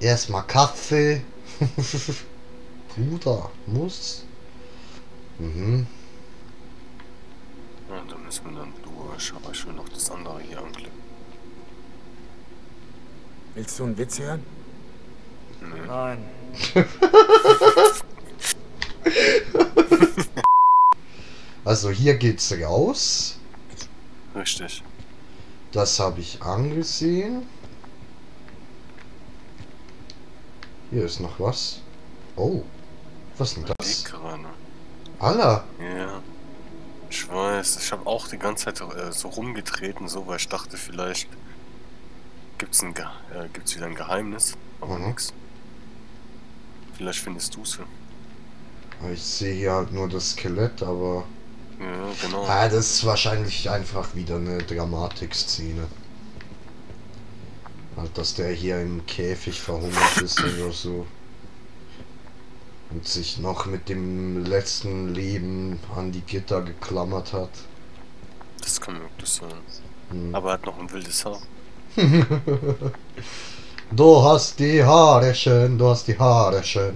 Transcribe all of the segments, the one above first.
Erstmal Kaffee. Bruder, muss. Mhm. Ja, da müssen wir dann durch, aber ich will noch das andere hier anklicken. Willst du einen Witz hören? Nee. Nein. Also hier geht's raus. Richtig. Das habe ich angesehen. Hier ist noch was. Oh. Was ist denn das? Gerade. Alla. Ja. Ich weiß, ich habe auch die ganze Zeit so rumgetreten, so, weil ich dachte, vielleicht gibt's wieder ein Geheimnis, aber nix. Vielleicht findest du es. Ich sehe hier halt nur das Skelett, aber... Ja, genau. Ah, das ist wahrscheinlich einfach wieder eine Dramatikszene. Halt, dass der hier im Käfig verhungert ist oder so. Und sich noch mit dem letzten Leben an die Gitter geklammert hat. Das kann wirklich sein. Hm. Aber er hat noch ein wildes Haar. Du hast die Haare schön, du hast die Haare schön.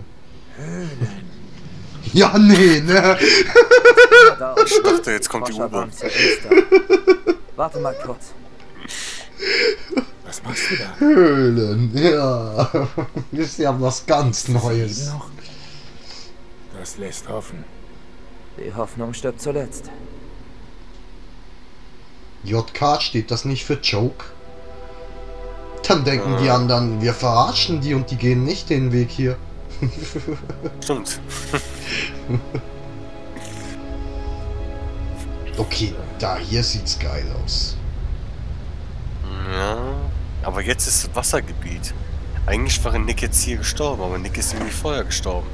Ja, nee, ne? Ich dachte, jetzt kommt die U-Bahn. Warte mal kurz. Was machst du da? Höhlen, ja. Ist ja was ganz Neues. Noch? Das lässt hoffen. Die Hoffnung stirbt zuletzt. JK, steht das nicht für Joke? Dann denken die anderen, wir verarschen die und die gehen nicht den Weg hier. Stimmt. Okay, da hier sieht's geil aus. Ja, aber jetzt ist Wassergebiet. Eigentlich wäre Nick jetzt hier gestorben, aber Nick ist irgendwie vorher gestorben.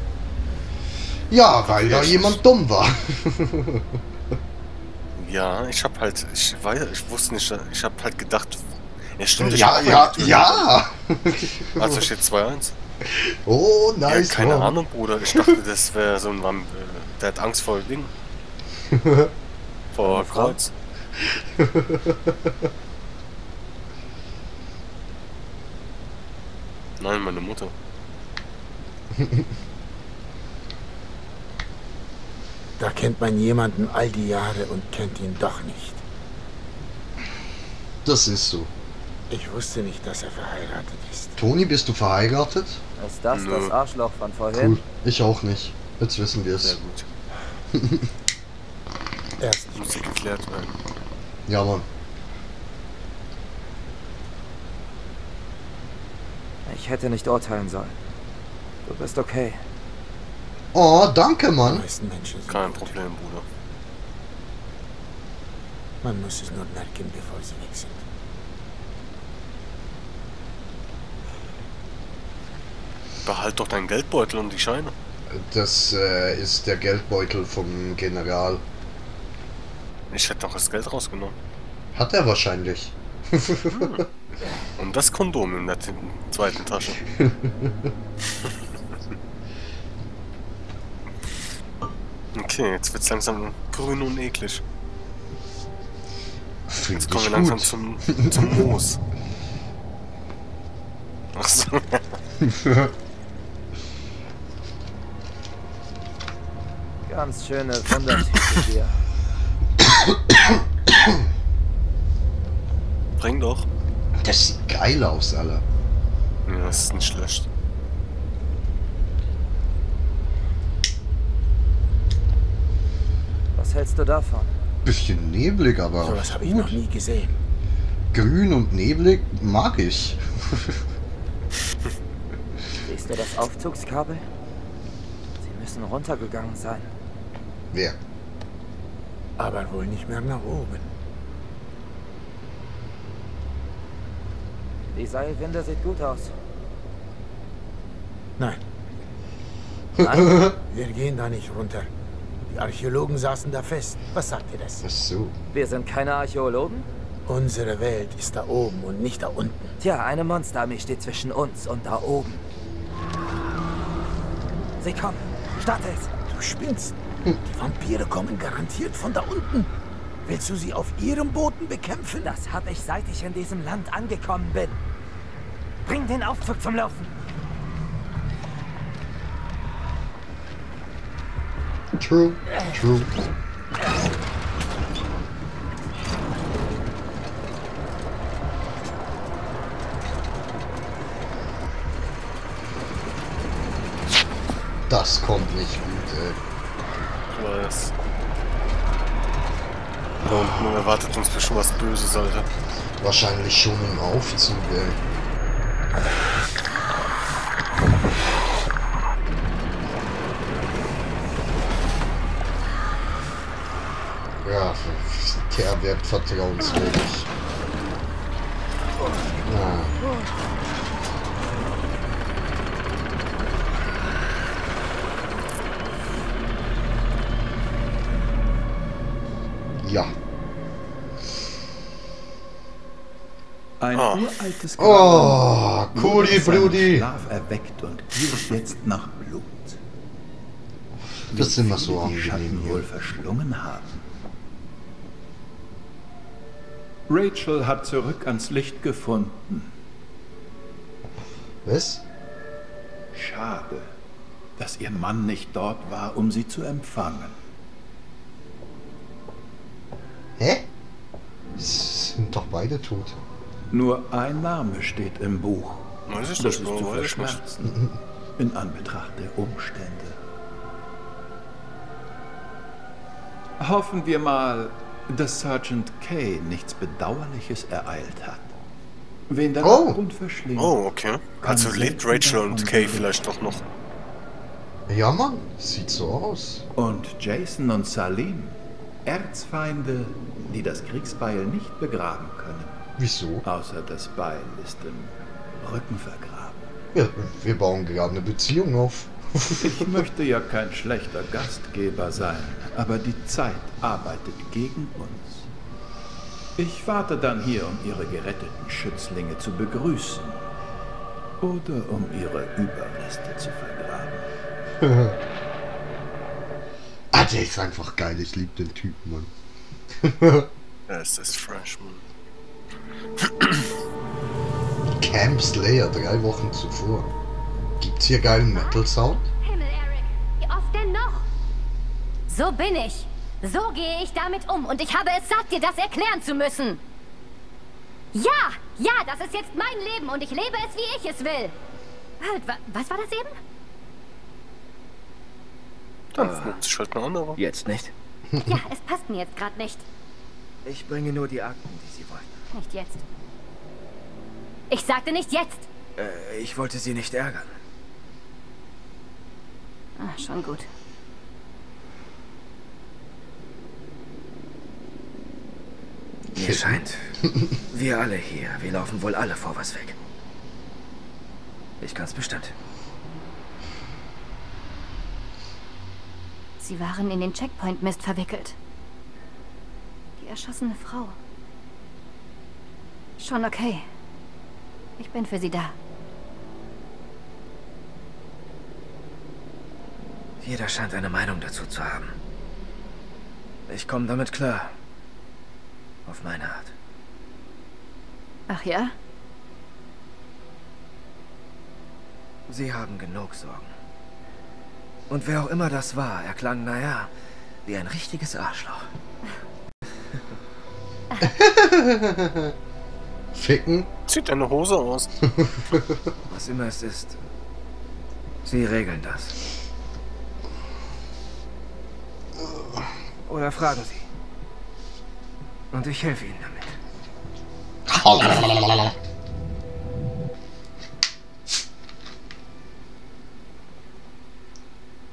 Ja, weil da jemand dumm war. Ja, ich wusste nicht, ich hab halt gedacht, ja stimmt, Ja. Also steht 2-1. Oh, nice. Ja, keine Mann. Ahnung, Bruder, ich dachte, das wäre so ein Mann, der hat Angst vor Ding. Vor Kreuz. Nein, meine Mutter. Da kennt man jemanden all die Jahre und kennt ihn doch nicht. Das ist so. Ich wusste nicht, dass er verheiratet ist. Toni, bist du verheiratet? Ist das Nö. das Arschloch von vorhin? Cool. Ich auch nicht. Jetzt wissen wir Sehr es. gut. Erst Muss hier geklärt werden. Ja, Mann. Ich hätte nicht urteilen sollen. Du bist okay. Oh, danke, die Mann. meisten Menschen sind Kein tot. Problem, Bruder. Man muss es nur merken, bevor sie weg sind. Behalt doch deinen Geldbeutel und die Scheine. Das ist der Geldbeutel vom General. Ich hätte doch das Geld rausgenommen. Hat er wahrscheinlich. Und das Kondom in der zweiten Tasche. Okay, jetzt wird's langsam grün und eklig. Finde Jetzt kommen wir ich langsam gut. zum Moos. Achso. Ganz schöne Wundertüte hier. Bring doch. Das sieht geil aus, Alter. Ja, das ist nicht schlecht. Was hältst du davon? Bisschen neblig, aber Sowas habe ich noch nie gesehen. grün und neblig mag ich. Siehst du das Aufzugskabel? Sie müssen runtergegangen sein. Wer? Aber wohl nicht mehr nach oben. Die Seilwinde sieht gut aus. Nein, Nein? wir gehen da nicht runter. Die Archäologen saßen da fest. Was sagt ihr das? Ach so. Wir sind keine Archäologen? Unsere Welt ist da oben und nicht da unten. Tja, eine Monsterarmee steht zwischen uns und da oben. Sie kommen. Starte es. Du spinnst. Die Vampire kommen garantiert von da unten. Willst du sie auf ihrem Boden bekämpfen? Das habe ich, seit ich in diesem Land angekommen bin. Bring den Aufzug zum Laufen. True. True. Das kommt nicht gut, ey. Ich weiß. Da unten erwartet uns bestimmt was Böses, Alter. Wahrscheinlich schon im Aufzug, ey. Ja, der wird vertrauenswürdig. Na. Ja. Ein uraltes Oh, Cudi wurde aus seinem Brudi. Schlaf erweckt und giert jetzt nach Blut. Das ist immer Wie so viele die Schatten angenehm wohl hier. verschlungen haben. Rachel hat zurück ans Licht gefunden. Was? Schade, dass ihr Mann nicht dort war, um sie zu empfangen. Hä? Sind doch beide tot. Nur ein Name steht im Buch. Weiß ich Das nicht, ist zu weiß ich nicht. verschmerzen, in Anbetracht der Umstände. Hoffen wir mal, dass Sergeant Kay nichts Bedauerliches ereilt hat. Wen der Oh. Abgrund verschlingt. Oh, okay. Also lebt Rachel und Kay vielleicht doch noch. Ja, Mann. Sieht so aus. Und Jason und Salim, Erzfeinde, die das Kriegsbeil nicht begraben können. Wieso? Außer das Beil ist im Rücken vergraben. Ja, wir bauen gerade eine Beziehung auf. Ich möchte ja kein schlechter Gastgeber sein, aber die Zeit arbeitet gegen uns. Ich warte dann hier, um ihre geretteten Schützlinge zu begrüßen. Oder um ihre Überreste zu vergraben. Ah, der ist einfach geil. Ich liebe den Typen, Mann. Ja, es ist fresh, man. Camp Slayer, 3 Wochen zuvor. Gibt's hier geilen Metal-Sound? Himmel, Eric. Wie oft denn noch? So bin ich. So gehe ich damit um. Und ich habe es satt, dir das erklären zu müssen. Ja, ja, das ist jetzt mein Leben und ich lebe es, wie ich es will. Halt, was war das eben? Dann nimmt sich halt eine andere. Jetzt nicht. Ja, es passt mir jetzt gerade nicht. Ich bringe nur die Akten, die Sie wollten. Nicht jetzt. Ich sagte nicht jetzt. Ich wollte Sie nicht ärgern. Ah, schon gut. Mir scheint, wir alle hier, wir laufen wohl alle vor was weg. Ich ganz bestimmt. Sie waren in den Checkpoint-Mist verwickelt. Die erschossene Frau. Schon okay. Ich bin für Sie da. Jeder scheint eine Meinung dazu zu haben. Ich komme damit klar. Auf meine Art. Ach ja? Sie haben genug Sorgen. Und wer auch immer das war, er klang, naja, wie ein richtiges Arschloch. Ficken? Zieht deine Hose aus. Was immer es ist. Sie regeln das. Oder fragen Sie. Und ich helfe Ihnen damit.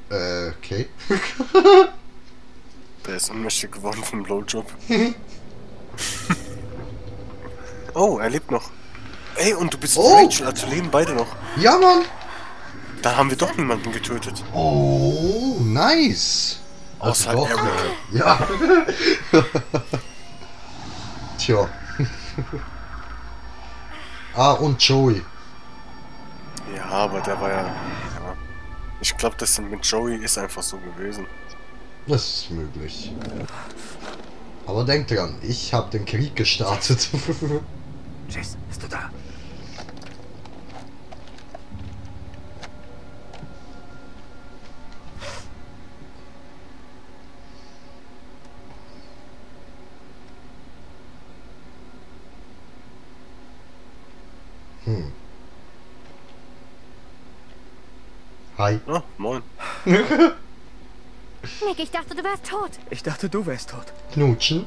Okay. Der ist ohnmächtig geworden vom Blowjob. Oh, er lebt noch. Ey, und du bist Oh. Rachel, also leben beide noch. Ja, Mann. Da haben wir doch niemanden getötet. Oh, nice. Außer doch. Eric. Ja. Tja. Ah, und Joey. Ja, aber der war ja... Ich glaube, das mit Joey ist einfach so gewesen. Das ist möglich. Aber denk dran, ich habe den Krieg gestartet. Jason, bist du da? Hi. Oh, moin. Nick, ich dachte, du wärst tot. Ich dachte, du wärst tot. Knutschen.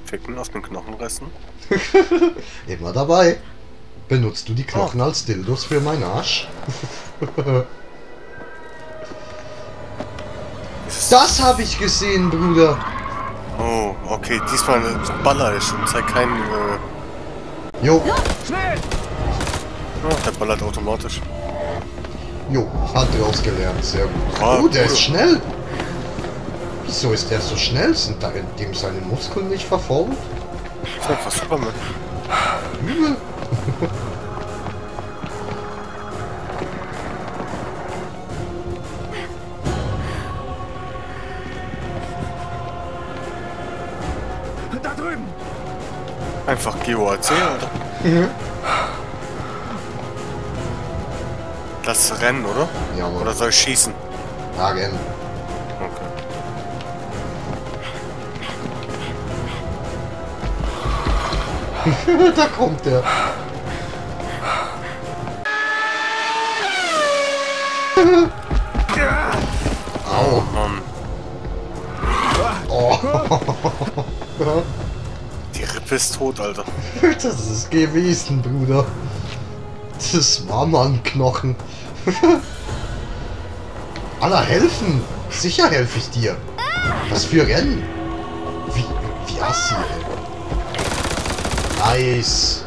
Ficken auf den Knochenresten. Immer dabei. Benutzt du die Knochen als Dildos für meinen Arsch? Das habe ich gesehen, Bruder. Oh, okay, diesmal baller ich und zeig keinen. Jo, Schnell! Oh, der ballert automatisch. jo, hat rausgelernt, sehr gut. Ah, Der cool. ist schnell. Wieso ist der so schnell? Sind da dem seine Muskeln nicht verformt? Das ist einfach Superman. Übel. Da drüben! Einfach GOAC, oder? Lass rennen, oder? Ja, Mann. Oder soll ich schießen? Hagen. Okay. Da kommt der. Au. Mann, Oh. die Rippe ist tot, Alter. Das ist gewesen, Bruder. Das war mal ein Knochen. Alla, helfen! Sicher helfe ich dir. Was für Rennen? Wie assi, ey. Nice.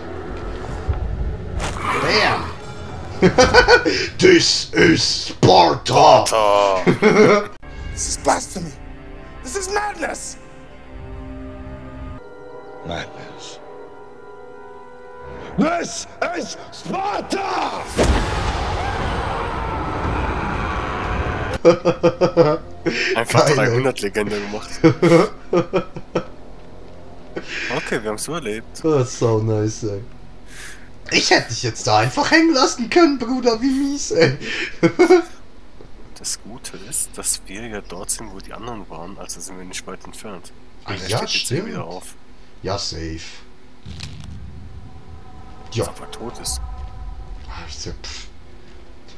Bam. This is Sparta. This is blasphemy. This is madness. Madness. This is Sparta! Einfach Geil, 300-Legende gemacht. Okay, wir haben es überlebt. Das ist so nice, ey. Ich hätte dich jetzt da einfach hängen lassen können, Bruder. Wie mies, ey. Das Gute ist, dass wir ja dort sind, wo die anderen waren, also sind wir nicht weit entfernt. Ah, Und er ja, steht jetzt hier stimmt. wieder auf. Ja, safe. Dass Ja. er aber tot ist.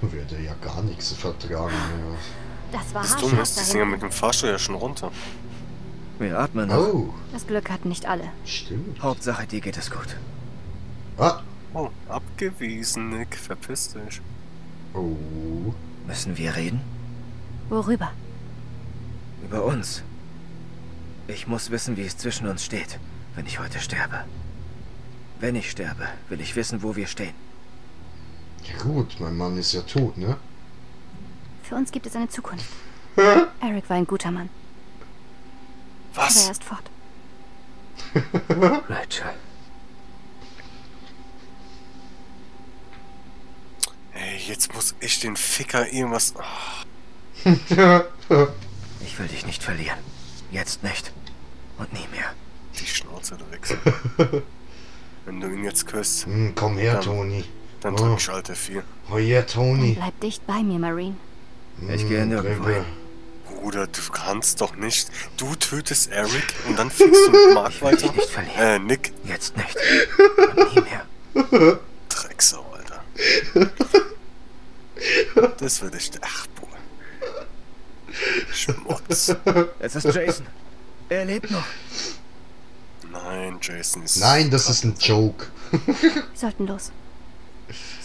Würde ja gar nichts vertragen mehr. Das war Das Dumme ist, die haarscharf sind ja dahin. mit dem Fahrstuhl ja schon runter. Wir atmen noch. Oh, Das Glück hatten nicht alle. stimmt. Hauptsache, dir geht es gut. Ah. Oh, abgewiesen, Nick. Verpiss dich. Oh. Müssen wir reden? Worüber? Über uns. Ich muss wissen, wie es zwischen uns steht, wenn ich heute sterbe. Wenn ich sterbe, will ich wissen, wo wir stehen. Ja gut, mein Mann ist ja tot, ne? Für uns gibt es eine Zukunft. Eric war ein guter Mann, aber er Was? ist fort. Rachel. Ey, jetzt muss ich den Ficker irgendwas... Oh, Ich will dich nicht verlieren. Jetzt nicht. Und nie mehr. die Schnauze, du Wichser. Wenn du ihn jetzt küsst, Komm her, Dann- Toni. dann Oh. drück ich Alte 4. Oh yeah, Dann Toni. bleib dicht bei mir, Marine. Ich gehe nirgendwo hin. Bruder, du kannst doch nicht. Du tötest Eric und dann fickst du Mark Ich will weiter? dich nicht verlieren. Nick. Jetzt nicht. Und nie mehr. Drecksau, Alter. Das würde ich... Ach, Bruder. Schmutz. Es ist Jason. Er lebt noch. Nein, Jason ist... Nein, das ist ein Joke. Wir sollten los.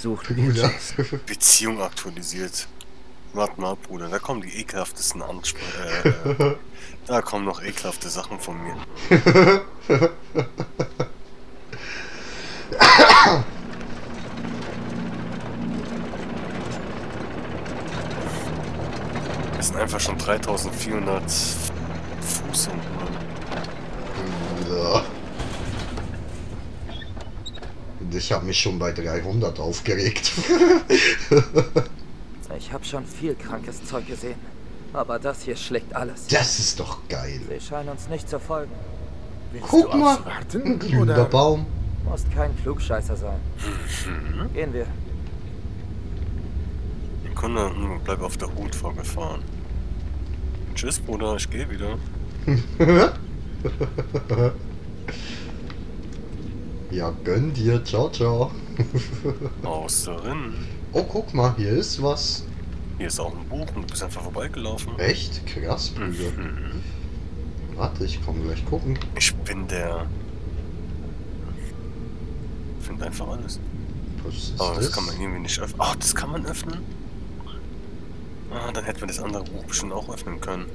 Sucht ihr Bruder. Jason. Beziehung aktualisiert. Warte mal, Bruder, da kommen die ekelhaftesten Ansprachen. Da kommen noch ekelhafte Sachen von mir. Das sind einfach schon 3400 Fuß und Bruder. Und ich habe mich schon bei 300 aufgeregt. Ich habe schon viel krankes Zeug gesehen. Aber das hier schlägt alles. Das ist doch geil. Sie scheinen uns nicht zu folgen. Guck mal, ein glühender Baum. Musst kein Klugscheißer sein. Gehen wir. der Kunde bleib auf der Hut vorgefahren. Tschüss, Bruder, ich gehe wieder. Ja, gönn dir. Ciao, ciao. Aus darin. Oh, guck mal, hier ist was. Hier ist auch ein Buch und du bist einfach vorbeigelaufen. Echt? Krass, Brüder. Mhm. Warte, ich komme gleich gucken. Ich bin der... Find einfach alles. Was ist Aber das das? kann man irgendwie nicht öffnen. Ach, das kann man öffnen? Ah, dann hätten wir das andere Buch bestimmt auch öffnen können.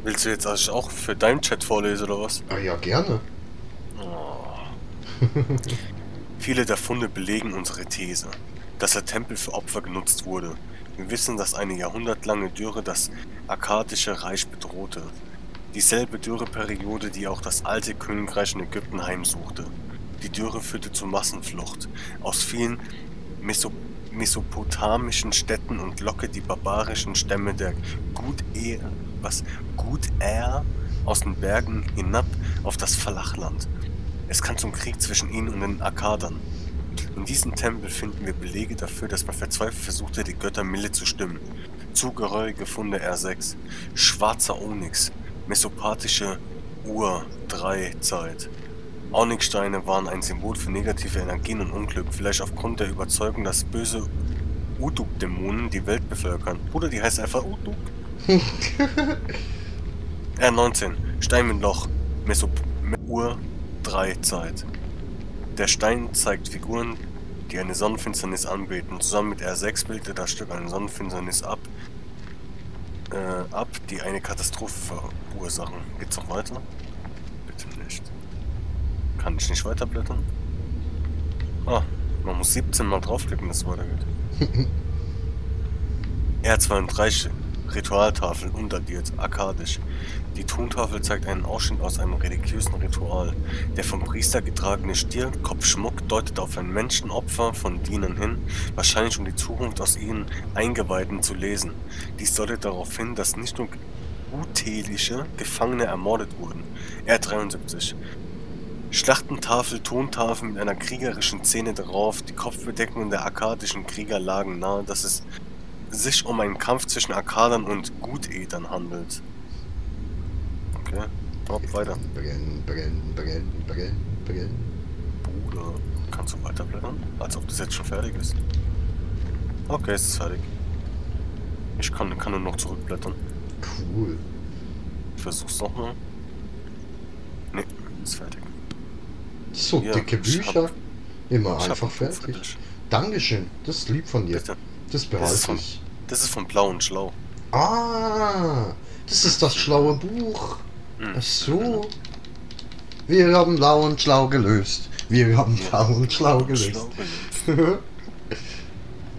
Willst du jetzt, dass ich auch für deinen Chat vorlese, oder was? Ah ja, gerne. Oh. Viele der Funde belegen unsere These, dass der Tempel für Opfer genutzt wurde. Wir wissen, dass eine jahrhundertlange Dürre das akkadische Reich bedrohte. Dieselbe Dürreperiode, die auch das alte Königreich in Ägypten heimsuchte. Die Dürre führte zur Massenflucht aus vielen mesopotamischen Städten und lockte die barbarischen Stämme der Gut-Er aus den Bergen hinab auf das Flachland. Es kam zum Krieg zwischen ihnen und den Akkadern. In diesem Tempel finden wir Belege dafür, dass man verzweifelt versuchte, die Götter milde zu stimmen. Zugehörige Funde R6, schwarzer Onyx, mesopotische Ur-3-Zeit. Onyxsteine waren ein Symbol für negative Energien und Unglück, vielleicht aufgrund der Überzeugung, dass böse Uduk-Dämonen die Welt bevölkern. Bruder, die heißt einfach Uduk. R19, Stein mit Loch, Ur-3-Zeit. Der Stein zeigt Figuren, die eine Sonnenfinsternis anbeten. Zusammen mit R6 bildet das Stück eine Sonnenfinsternis ab, die eine Katastrophe verursachen. Geht's noch weiter? Bitte nicht. Kann ich nicht weiterblättern? Ah, man muss 17 Mal draufklicken, dass es weitergeht. R32, Ritualtafel, undatiert, akkadisch. Die Tontafel zeigt einen Ausschnitt aus einem religiösen Ritual. Der vom Priester getragene Stierkopfschmuck deutet auf ein Menschenopfer von Dienern hin, wahrscheinlich um die Zukunft aus ihren Eingeweiden zu lesen. Dies deutet darauf hin, dass nicht nur utelische Gefangene ermordet wurden. R73. Schlachtentafel, Tontafel mit einer kriegerischen Szene darauf. Die Kopfbedeckungen der akkadischen Krieger lagen nahe, dass es sich um einen Kampf zwischen Akkadern und Gutätern handelt. Okay, hopp, weiter. Bruder, kannst du weiterblättern? Als ob das jetzt schon fertig ist. Okay, es ist fertig. Ich kann nur noch zurückblättern. Cool. Ich versuch's nochmal. Ne, ist fertig. So Ja, dicke Bücher. Immer ich hab einfach ein Buch für fertig. dich. Dankeschön. Das ist lieb von dir. Bitte. Das behalte ich. Das ist von Blau und Schlau. Ah, das ist das schlaue Buch. Mhm. Ach so. Wir haben Blau und Schlau gelöst. Wir haben Blau und Schlau gelöst.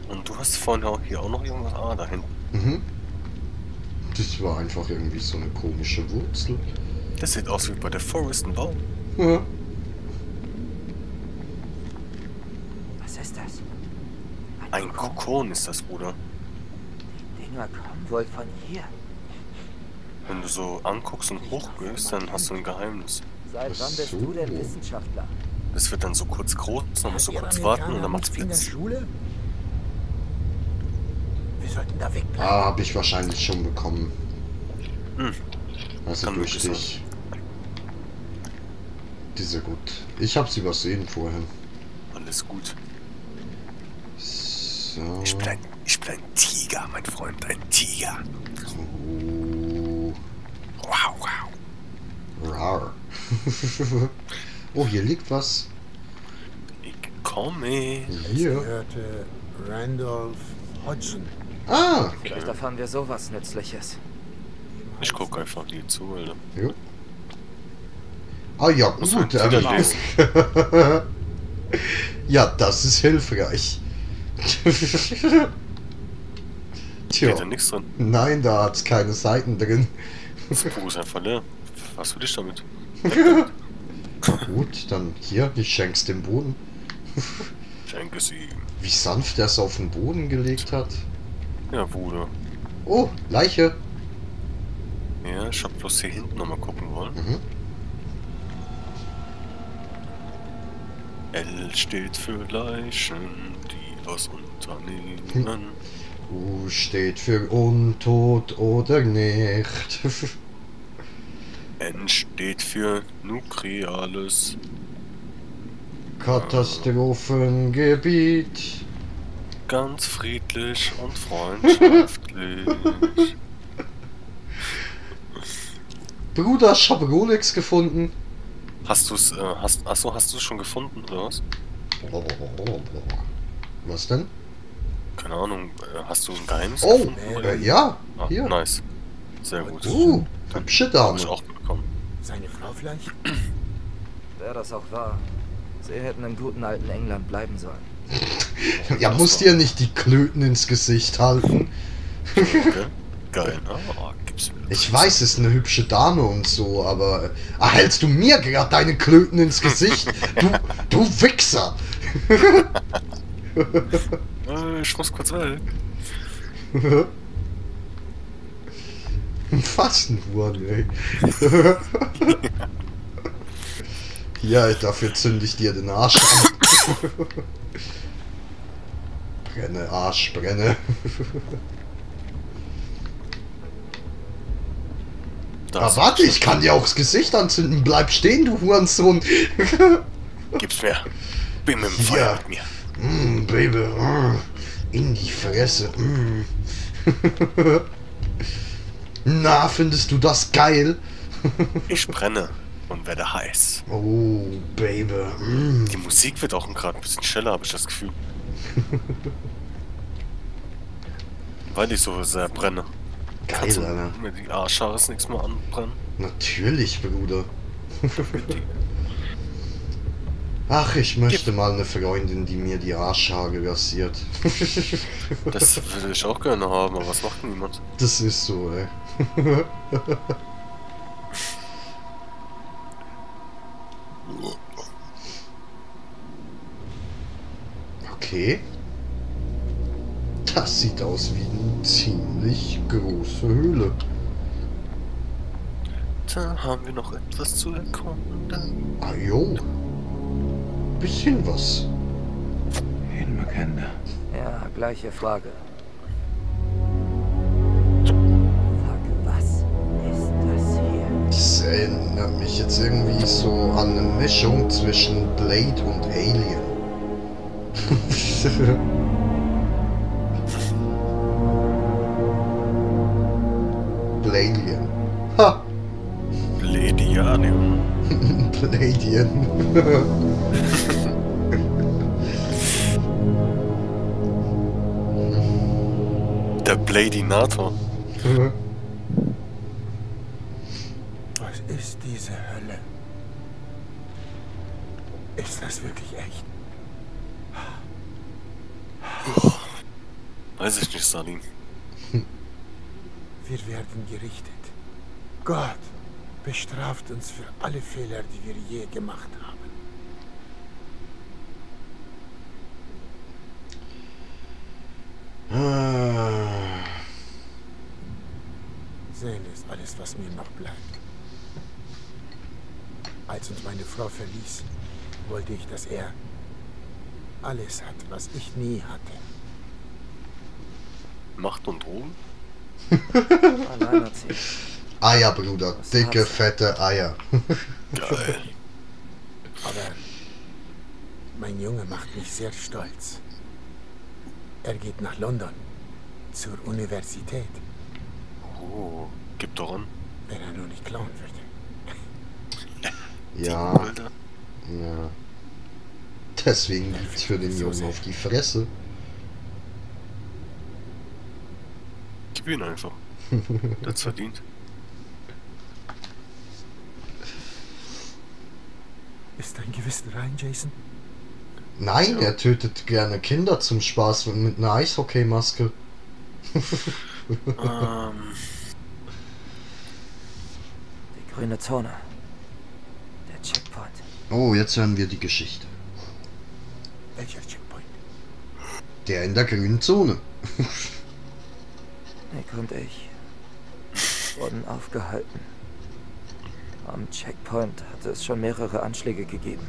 Und du hast vorhin auch hier auch noch irgendwas. Ah, da hinten. Mhm. Das war einfach irgendwie so eine komische Wurzel. Das sieht aus wie bei der Forest ein Baum. Ja. Was ist das? Ein Kokon ist das, Bruder. Die Dinger kommen wohl von hier. Wenn du so anguckst und hochgehst, dann hast du ein Geheimnis. Seit wann bist du denn Wissenschaftler? Das wird dann so kurz groß, dann musst du kurz warten und dann macht's Blitz. Schule? Wir sollten da wegbleiben. Ah, habe ich wahrscheinlich schon bekommen. Hm. Also Kann durch möglich dich. Diese gut. Ich hab's übersehen vorhin. Alles gut. So. Ich bin ein Tiger, mein Freund, ein Tiger. Oh. Wow, wow. Rar. Oh, hier liegt was. Ich komme. Hier. Gehörte Randolph Hodgson. Ah. Vielleicht erfahren wir sowas Nützliches. Ich guck einfach hier zu, Alter. Jo. Ah ja, Was gut. für ein Aber Tiger. ja, das ist hilfreich. Tja. Steht da nichts drin. Nein, da hat's keine Seiten drin. Das Buch ist einfach leer. Was für dich damit? Gut, dann hier, ich schenk's dem Boden. Schenke es ihm. Wie sanft er es auf den Boden gelegt hat. Ja, Bruder. Oh, Leiche. Ja, ich hab bloß hier hinten nochmal gucken wollen. Mhm. L steht für Leichen, die was unternehmen. U steht für untot oder nicht. N steht für nukleales. Katastrophengebiet. ganz friedlich und freundschaftlich. Bruder, ich habe Rolex gefunden. Hast du's, achso, hast du's schon gefunden, oder was? Was denn? Keine Ahnung, hast du ein Geheimnis Oh, gefunden? ja, Ah, hier. nice. Sehr gut. Hübsche Hab Dame. ich auch bekommen. Seine Frau vielleicht? Wer das auch war, sie hätten im guten alten England bleiben sollen. Ja, musst dir nicht die Klöten ins Gesicht halten. Okay. Geil, ne? Oh, gibt's mir. Ich weiß, es ist eine hübsche Dame und so, aber hältst du mir gerade deine Klöten ins Gesicht? Du Wichser! Ich muss kurz weg. Was ein Huren, ey. Ja, dafür zünde ich dir den Arsch an. Brenne, Arsch, brenne. Ah, warte, ich kann dir auch das Gesicht anzünden. Bleib stehen, du Hurensohn. Gib's mir. Bin mit dem Feuer mit mir. Baby. In die Fresse. Na, findest du das geil? Ich brenne und werde heiß. Oh, Baby. Die Musik wird auch gerade ein bisschen schneller, habe ich das Gefühl. Weil ich so sehr brenne. Geil, Alter. Mir die Arschhaare das nächste Mal anbrennen. Natürlich, Bruder. Ach, ich möchte mal eine Freundin, die mir die Arschhaare rasiert. Das würde ich auch gerne haben, aber was macht niemand? Das ist so, ey. Okay. Das sieht aus wie eine ziemlich große Höhle. Da haben wir noch etwas zu erkunden. Ah jo. Bisschen was. Hinmakanda. Ja, gleiche Frage. Fuck, was ist das hier? Das erinnert mich jetzt irgendwie so an eine Mischung zwischen Blade und Alien. Bladian. Ha! Bladianium. Bladian. Der Bladinator. Was ist diese Hölle? Ist das wirklich echt? Weiß ich nicht, Salim. Wir werden gerichtet. Gott bestraft uns für alle Fehler, die wir je gemacht haben. Sehen ist alles, was mir noch bleibt. Als uns meine Frau verließ, wollte ich, dass er alles hat, was ich nie hatte. Macht und Drogen? Alleinerziehend. Eier, Bruder. Dicke, fette Eier. Geil. Aber mein Junge macht mich sehr stolz. Er geht nach London, zur Universität, Oh, gib doch an. wenn er nur nicht klauen würde. Ja, Alter. ja. Deswegen gibt's für den Jungen auf die Fresse. Gib ihn einfach. Der hat's verdient. Ist dein Gewissen rein, Jason? Nein, er tötet gerne Kinder zum Spaß mit einer Eishockeymaske. Die grüne Zone. Der Checkpoint. Oh, jetzt hören wir die Geschichte. Welcher Checkpoint? Der in der grünen Zone. Nick und ich wurden aufgehalten. Am Checkpoint hatte es schon mehrere Anschläge gegeben.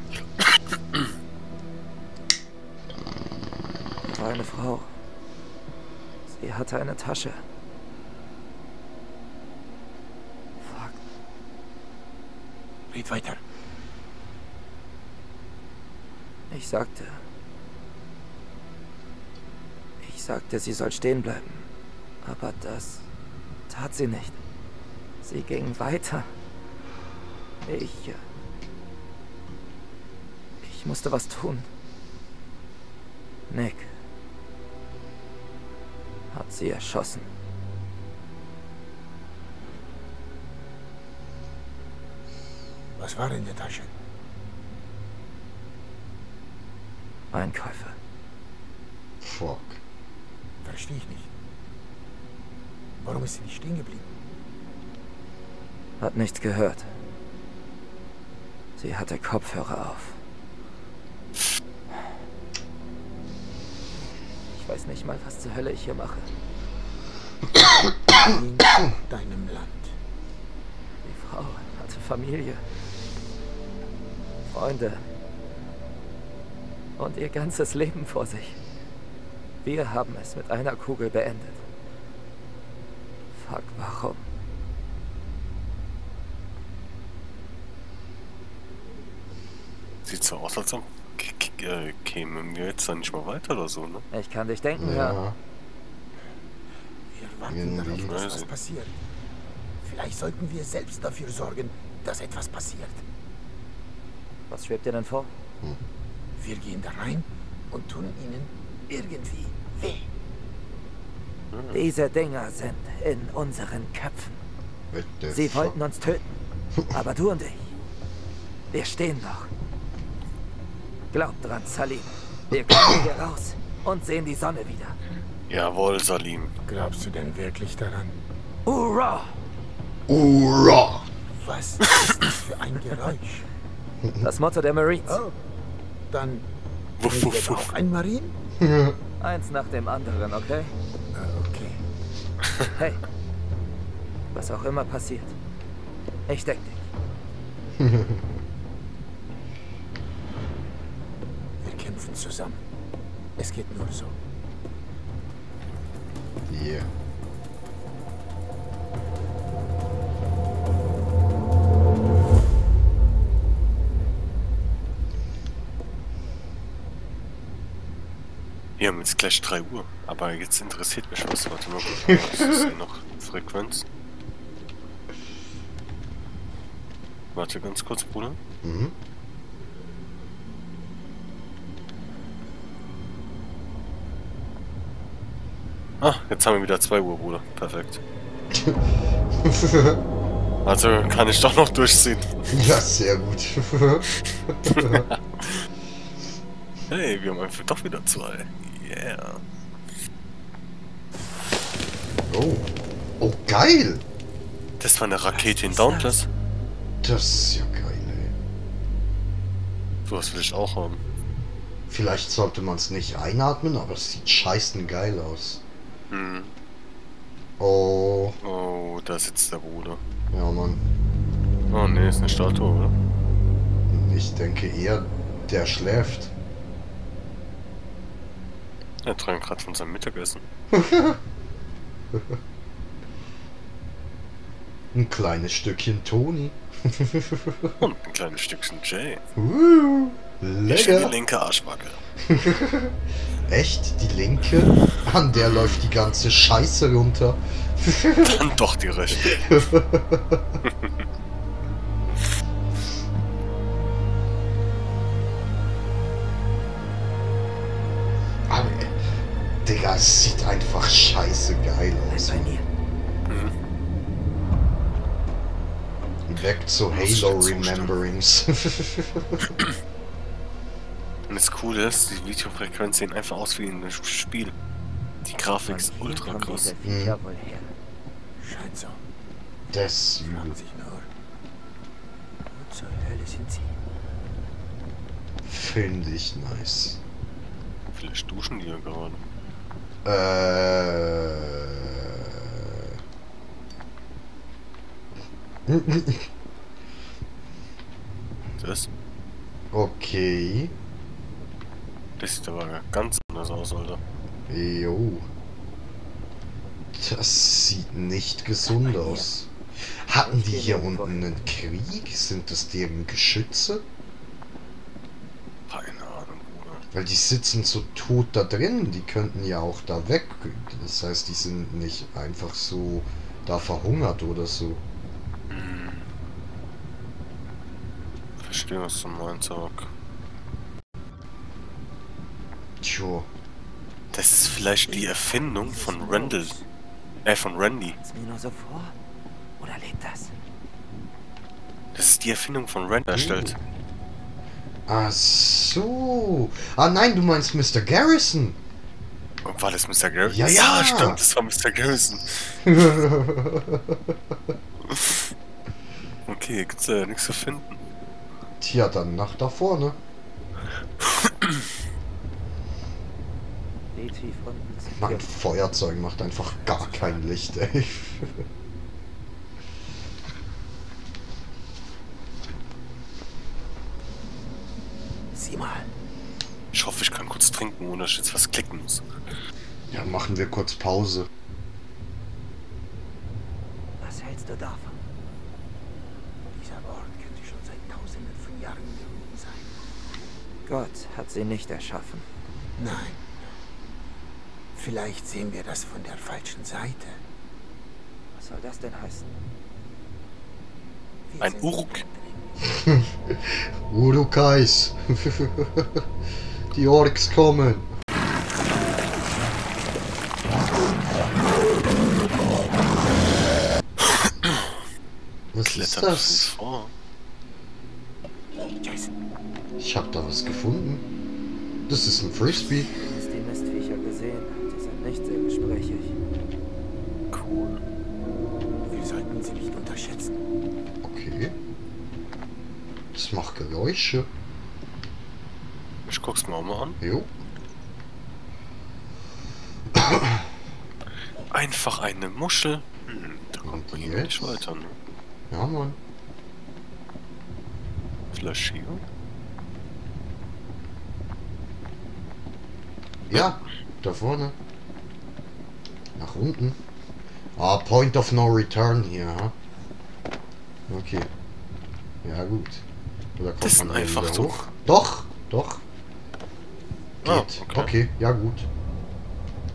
Da war eine Frau. Sie hatte eine Tasche. Fuck. Red weiter. Ich sagte, sagte, sie soll stehen bleiben. Aber das tat sie nicht. Sie ging weiter. Ich musste was tun. Nick hat sie erschossen. Was war in der Tasche? Einkäufe. Fuck. Verstehe ich nicht. Warum ist sie nicht stehen geblieben? Hat nichts gehört. Sie hatte Kopfhörer auf. Ich weiß nicht mal, was zur Hölle ich hier mache. In deinem Land. Die Frau hatte Familie, Freunde und ihr ganzes Leben vor sich. Wir haben es mit einer Kugel beendet. Fuck, warum? Sieht so aus, als ob kämen wir jetzt dann nicht mal weiter oder so, ne? Ich kann dich denken hören. Ja. Wir warten darauf, dass was passiert. Vielleicht sollten wir selbst dafür sorgen, dass etwas passiert. Was schwebt dir denn vor? Wir gehen da rein und tun ihnen irgendwie weh. Diese Dinger sind in unseren Köpfen. Bitte. Sie wollten uns töten. Aber du und ich, wir stehen noch. Glaub dran, Salim. Wir kommen hier raus und sehen die Sonne wieder. Jawohl, Salim. Glaubst du denn wirklich daran? Hurra! Hurra! Was ist das für ein Geräusch? Das Motto der Marines. Oh, dann Wuff, sind wuff, wir wuff. auch ein Marine? Eins nach dem anderen, okay? Okay. Hey, was auch immer passiert, ich deck dich. Wir kämpfen zusammen. Es geht nur so. Yeah. Wir haben jetzt gleich 3 Uhr, aber jetzt interessiert mich was. Warte mal, was ist hier noch? Frequenz? Warte ganz kurz, Bruder. Mhm. Ah, jetzt haben wir wieder 2 Uhr, Bruder. Perfekt. Also kann ich doch noch durchziehen. Ja, sehr gut. Hey, wir haben einfach doch wieder 2. Yeah. Oh. Oh, geil. Das war eine Rakete in Dauntless. Das ist ja geil, ey. Sowas will ich auch haben. Vielleicht sollte man es nicht einatmen, aber es sieht scheißen geil aus. Hm. Oh. Oh, da sitzt der Bruder. Ja, Mann. Oh ne, ist eine Statue, oder? Ich denke eher, der schläft. Er träumt gerade von seinem Mittagessen. Ein kleines Stückchen Toni. Und ein kleines Stückchen Jay. Ich Lecker. die linke Arschbacke. Echt? Die linke? An der läuft die ganze Scheiße runter. Dann doch die rechte. Aber, Digga, es sieht einfach scheiße geil aus. Bei mir. Weg zu Halo Rememberings. Und das Coole ist, die Videofrequenz sehen einfach aus wie in einem Spiel. Die Grafik ist Von hier ultra kommen krass. diese Viecher wohl her. Scheint so. Das ist übel. Fragen sich nur. Wo zur Hölle sind sie? Finde ich nice. Vielleicht duschen die ja gerade. Das? Okay. Das sieht aber ganz anders aus, Alter. Jo. Das sieht nicht gesund aus. Hatten die hier unten einen Krieg? Sind das deren Geschütze? Keine Ahnung, Bruder. Weil die sitzen so tot da drin, die könnten ja auch da weg. Das heißt, die sind nicht einfach so da verhungert oder so. Verstehe, was du meinst, aber... Tja. Das ist vielleicht die Erfindung von Randall. Von Randy. Kommt's mir nur so vor? Oder lebt das? Das ist die Erfindung von Randy erstellt. Ach so. Ah nein, du meinst Mr. Garrison. Und war das Mr. Garrison? Ja, ja. Stimmt, das war Mr. Garrison. Okay, gibt's ja nichts zu finden. Tja, dann nach da vorne. Die tief unten sind Mein Feuerzeug macht einfach gar kein Licht, ey. Sieh mal. Ich hoffe, ich kann kurz trinken, ohne dass ich jetzt was klicken muss. Ja, machen wir kurz Pause. Was hältst du davon? Dieser Ort könnte schon seit Tausenden von Jahren in Ruhe sein. Gott hat sie nicht erschaffen. Nein. Vielleicht sehen wir das von der falschen Seite. Was soll das denn heißen? Wir Ein sind Uruk. Urukais. Die Orks kommen. Was ist das? Vor. Jason, Ich hab da was gefunden. Das ist ein Frisbee. Du hast die Mistviecher gesehen. Die sind nicht sehr gesprächig. Cool. wir sollten sie nicht unterschätzen. Okay. Das macht Geräusche. Ich guck's mir auch mal an. Jo. Einfach eine Muschel. Da kommt man hier jetzt? nicht weiter, ne? Ja, Mann. Vielleicht hier? Ja, da vorne. Nach unten. Ah, Point of No Return hier, ha? Okay. Ja, gut. Oder kommt Das sind man hier einfach wieder so. hoch? Doch, doch. Geht. Ah, okay. okay. Ja gut.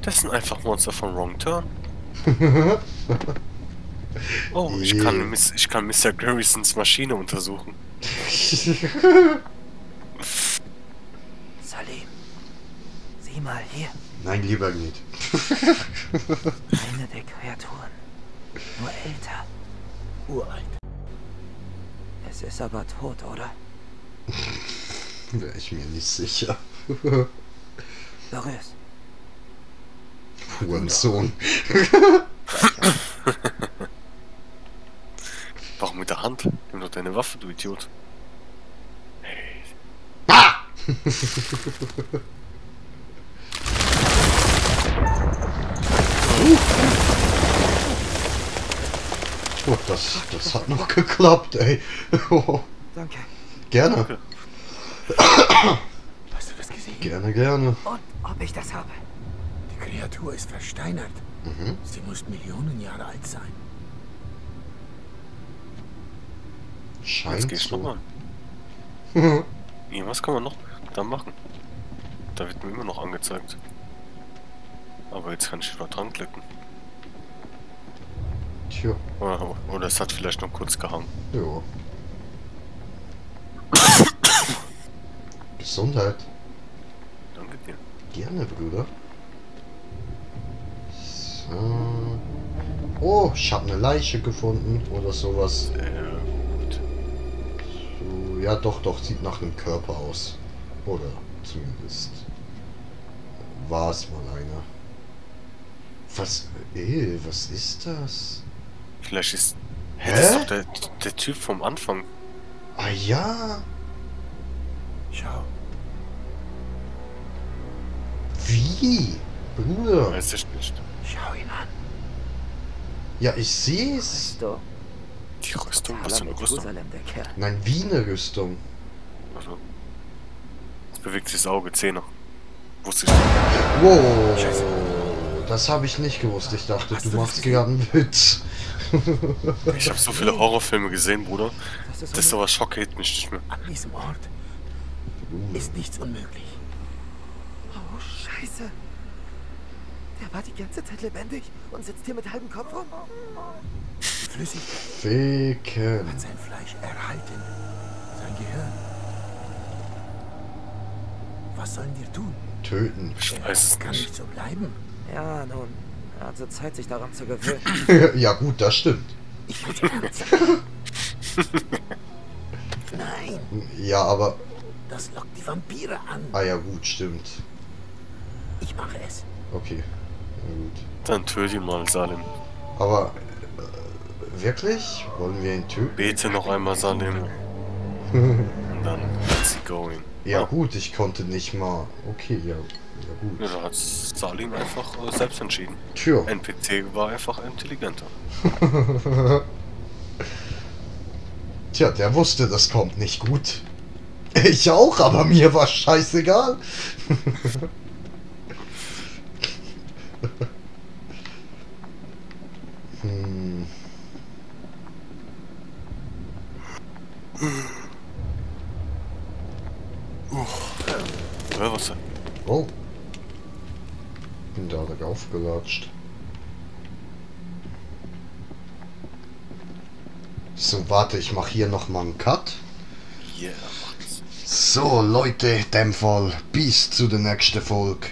Das sind einfach Monster von Wrong Turn. Oh, ich kann Mr. Garrisons Maschine untersuchen. Salim, sieh mal hier. Nein, lieber nicht. Eine der Kreaturen. Nur älter. Uralt. Es ist aber tot, oder? Wäre ich mir nicht sicher. Berühr's. Hurensohn. Warum mit der Hand? Nimm doch deine Waffe, du Idiot. Ah! Oh, das hat noch geklappt, ey. Oh, Danke. gerne. Danke. Hast du das gesehen? Gerne, gerne. Und ob ich das habe? Die Kreatur ist versteinert. Mhm. Sie muss Millionen Jahre alt sein. Jetzt Scheint gehst du so. nochmal. Ja, was kann man noch da machen? Da wird mir immer noch angezeigt. Aber jetzt kann ich wieder dran klicken. Tja, Oder es hat vielleicht noch kurz gehangen. ja. Gesundheit. Danke dir. Gerne, Bruder. So. Oh, ich habe eine Leiche gefunden oder sowas. Gut. So, ja, doch, sieht nach einem Körper aus. Oder zumindest war es mal einer. Was ist das? Vielleicht ist... Hä? Das ist doch der Typ vom Anfang. Ah ja, Schau, wie? Bruder. Weiß ich nicht. schau ihn an. Ja, ich sehe es. Weißt du, Die Rüstung? Was für eine Rüstung? Jerusalem, der Kerl. Nein, wie eine Rüstung. Also. Jetzt bewegt sich das Auge, Zähne. Wusste ich nicht. Wow, das habe ich nicht gewusst. Ich dachte, Hast du du das machst gesehen? gerade einen Witz. Ich habe so viele Horrorfilme gesehen, Bruder. Das ist Das sowas schockiert mich nicht mehr. An diesem Ort ist nichts unmöglich. Scheiße. Der war die ganze Zeit lebendig und sitzt hier mit halbem Kopf rum. Flüssig. Ficken. Hat sein Fleisch erhalten. Sein Gehirn. Was sollen wir tun? Töten. Ich weiß es Kann nicht. nicht so bleiben. Ja, nun, er hatte Zeit, sich daran zu gewöhnen. Ja gut, das stimmt. Ich will ernst. Nein, Ja, aber... das lockt die Vampire an. Ah ja gut, stimmt. Ich mache es. Okay. Na gut. Dann töte ihn mal, Salim. Aber... wirklich? Wollen wir ihn töten? Bete noch einmal, Salim. Und dann let's going. Ja gut, ich konnte nicht mal... Okay, ja gut. Ja, da hat Salim einfach selbst entschieden. Tja. NPC war einfach intelligenter. Tja, der wusste, das kommt nicht gut. Ich auch, aber mir war scheißegal. Ja, was denn? Oh. Bin da aufgelatscht. So, warte, ich mache hier nochmal einen Cut. Yeah, macht's. So, Leute, in dem Fall bis zu der nächsten Folge.